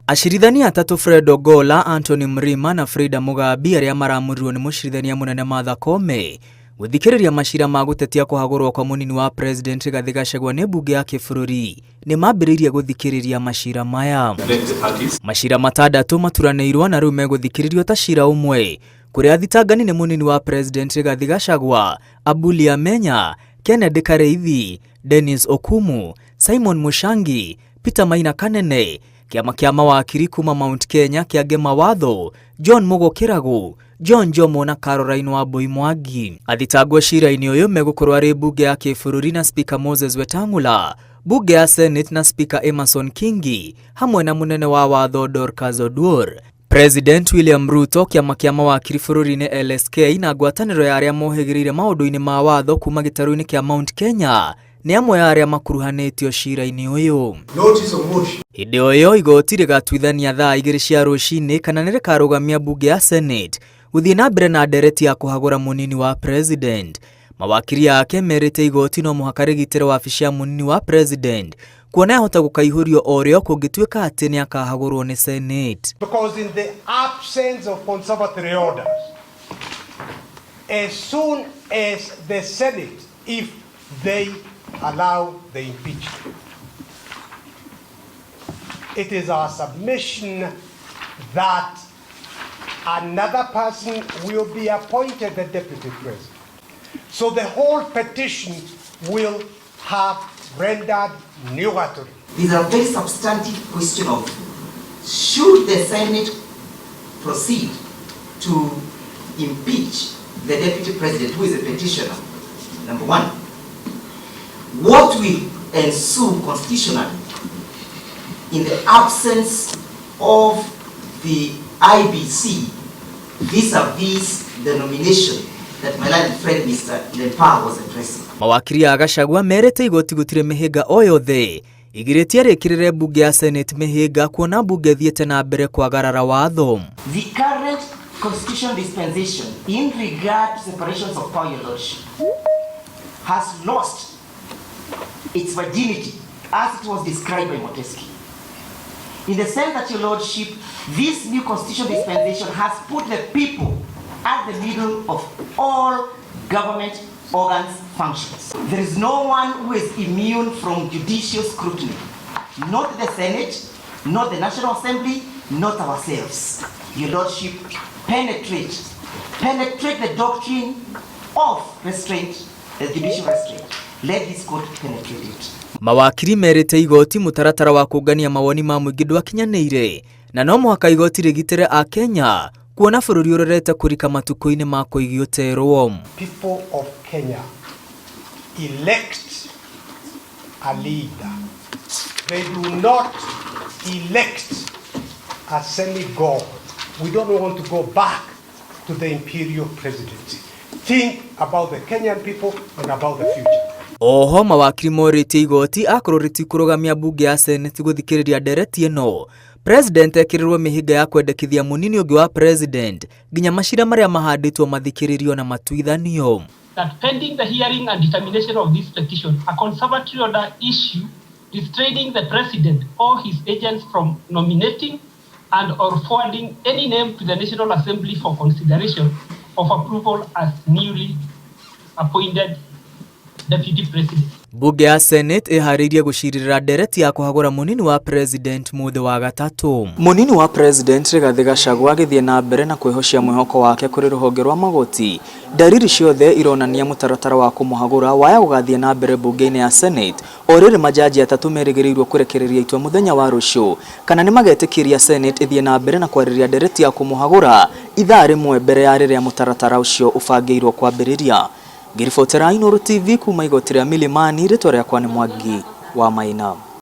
Acirithania atatũ Fred Ogola, Anthony Mrima na Frida Mugambi arĩa maramũrirwo nĩ mũcirithania mũnene Martha Koome gũthikĩrĩria macira ma gũtetia kũhagũrwo kwa mũnini wa President Rigathĩ Gachagua nĩ mbunge ya kĩbũrũri nĩ mambĩrĩirie gũthikĩrĩria macira maya. Macira matandatũ maturanĩirwo na rĩu megũthikĩrĩrio ta cira ũmwe kũrĩa thitangani nĩ mũnini wa President Rigathĩ Gachagua, Abulia Menya, Kennedy Kareithi, Dennis Okumu, Simon Mushangi, Peter Maina Kanene, kĩama kĩa mawakiri kuma Mount Kenya kĩa Ngema Watho, John Mugo Kĩragu, John Njomo na Caroline Wambui Mwangi. Athitangwo cira-inĩ ũyũ megũkorwo arĩ mbunge ya kĩbũrũri na Speaker Moses Wetang'ula, mbunge ya Senate na Speaker Emerson Kingi, hamwe na mũnene wa watho Dorcas Oduor. President William Ruto, kĩama kĩa mawakiri bũrũri-inĩ LSK na ngwatanĩro ya arĩa mohĩgĩrĩire maũndũ-inĩ ma watho kuma gĩtarũ-inĩ kĩa Mount Kenya nĩ amwe a arĩa makuruhanĩtio cira-inĩ ũyũ. Notice of motion. Hĩndĩ o ĩyo igoti rĩgatuithania thaa 2 cia rũcinĩ kana nĩ rĩkarũgamia mbunge ya Senate gũthiĩ na mbere na ndereti ya kũhagũra mũnini wa President. Mawakiri ake merĩte igoti no mũhaka rĩgitĩre wabici ya mũnini wa President kuona yahota gũkaihũrio o rĩo kũngĩtuĩka atĩ nĩ akahagũrwo nĩ Senate. Because in the absence of conservatory orders, as soon as the Senate, if they allow the impeachment, it is our submission that another person will be appointed the deputy president. So the whole petition will have rendered nugatory. There's a very substantive question of should the Senate proceed to impeach the deputy president, who is a petitioner, number one. What will ensue constitutionally in the absence of the IEBC vis-a-vis the nomination that my learned friend Mr. Lempaa was addressing? Mawakiri a Gachagua merĩte igoti gũtirĩ mĩhĩnga o yothe igirĩtie rĩkĩrĩre mbunge ya Senate mĩhĩnga kuona mbunge ĩthiĩte na mbere kwagarara watho. The current constitution dispensation in regard to separations of power, Your Lordship, has lost its virginity as it was described by Montesquieu. In the sense that, Your Lordship, this new constitution dispensation has put the people at the middle of all government organs functions. There is no one who is immune from judicial scrutiny. Not the Senate, not the National Assembly, not ourselves. Your Lordship, penetrate the doctrine of restraint, the judicial restraint. Let this court penetrate it. Mawakiri merĩte igoti mũtaratara wa kũngania mawoni ma mũingĩ ndwakinyanĩire na no mũhaka igoti rĩgitĩre Akenya kuona bũrũri ũrorete kũrika matukũ-inĩ ma kũigio terwo. People of Kenya elect a leader. They do not elect a semi-god. We don't want to go back to the imperial presidency. Think about the Kenyan people and about the future. Oho mawakiri morĩtie igoti akorwo rĩtikũrũgamia mbunge ya Senate gũthikĩrĩria ndereti ĩno, President ekĩrĩrwo mĩhĩnga ya kwendekithia mũnini ũngĩ wa President nginya macira marĩa mahandĩtwo mathikĩrĩrio na matuithanio. That pending the hearing and determination of this petition, a conservatory order issue restraining the president or his agents from nominating and or forwarding any name to the National Assembly for consideration of approval as newly appointed deputy president. Mbunge ya Senate ĩharĩirie gũcirĩra ndereti ya kũhagũra mũnini wa President mũthĩ wa gatatũ. Mũnini wa President Rigathĩ Gachagua agĩthiĩ na mbere na kwĩhocia mwĩhoko wake kũrĩ rũhonge rwa magoti. Ndariri ciothe ironania mũtaratara wa kũmũhagũra waya gũgathiĩ na mbere mbunge-inĩ ya Senate o rĩrĩ majaji atatũ merĩgĩrĩirwo kũrekereria itua mũthenya wa rũciũ kana nĩ magetĩkĩria Senate ĩthiĩ na mbere na kwarĩrĩria ndereti ya kũmũhagũra ithaa rĩmwe mbere ya rĩrĩa mũtaratara ũcio ũbangĩirwo kwambĩrĩria. Ngĩribotera Inooro TV kuma igoti rĩa Milimani, rĩtwa rĩakwa nĩ Mwangi wa Maina.